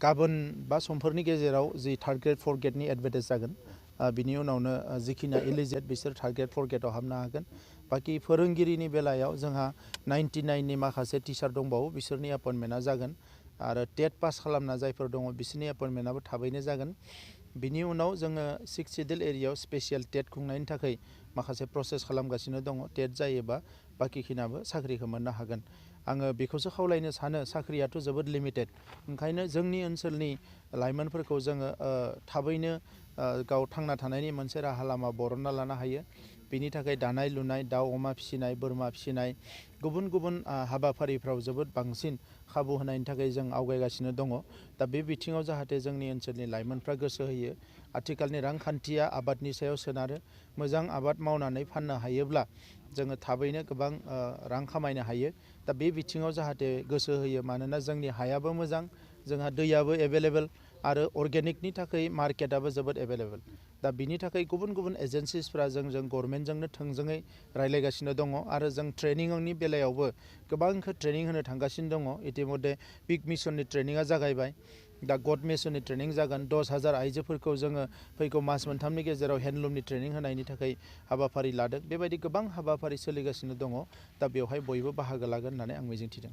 गाबोन बा समफोरनि गेजेराव जि थार्ड ग्रेड फर्थ ग्रेडनि एडभार्टाइज जागोन बिनि उनावनो जिखिनिया इलिजिबोल बिसोर थार्ड ग्रेड फर्थ ग्रेडआव हाबनो हागोन। बाखि फोरोंगिरिनि बेलायाव जोंहा 99नि माखासे टिचार दंबावो बिसोरनि एपइन्टमेन्टआ जागोन आरो टेट पास खालामना जायफोर दङ बिसोरनि एपइन्टमेन्टआबो थाबैनो जागोन। बिनि उनाव जोङो 6 सिडिउल एरियायाव स्पेसियेल टेट खुंनायनि थाखाय माखासे प्रसेस खालामगासिनो दङ। टेट जायोबा बाखिखिनाबो साख्रिखौ मोननो हागोन। आङो बेखौसो खावलायनो सानो साख्रियाथ' जोबोद लिमिटेड, ओंखायनो जोंनि ओनसोलनि लाइमोनफोरखौ जोङो थाबैनो गाव थांना थानायनि मोनसे राहा लामा बरनना लानो हायो। बिनि थाखाय दानाय लुनाय, दाउ अमा फिसिनाय, बोरमा फिसिनाय, गुबुन गुबुन हाबाफारिफ्राव जोबोद बांसिन खाबु होनायनि थाखाय जों आवगायगासिनो दङ। दा बे बिथिङाव जाहाथे जोंनि ओनसोलनि लाइमोनफ्रा गोसो होयो। आथिखालनि रांखान्थिया आबादनि सायाव सोनारो। मोजां आबाद मावनानै फाननो हायोब्ला जोङो थाबैनो गोबां रां खामायनो हायो। दा बे बिथिङाव जाहाथे गोसो होयो, मानोना जोंनि हायाबो मोजां, जोंहा दैयाबो एभेलेबेल आरो अर्गेनिकनि थाखाय मार्केटआबो जोबोद एभेलेबेल। दा बिनि थाखाय गुबुन गुबुन एजेन्सिसफ्रा जोंजों गभर्नमेन्टजोंनो थोंजोङै रायज्लायगासिनो दङ आरो जों ट्रेनिंनि बेलायावबो गोबांखौ ट्रेनिं होनो थांगासिनो दङ। इतिमধ্যे पिक मिशननि ट्रेनिंआ जागायबाय। दा गड मिशननि ट्रेनिं जागोन। 10,000 आइजोफोरखौ जोङो फैगौ मास मोनथामनि गेजेराव हेन्डलुमनि ट्रेनिं होनायनि थाखाय हाबाफारि लादों। बेबायदि गोबां हाबाफारि सोलिगासिनो दङ। दा बेवहाय बयबो बाहागो लागोन होननानै आं मिजिंथिदों।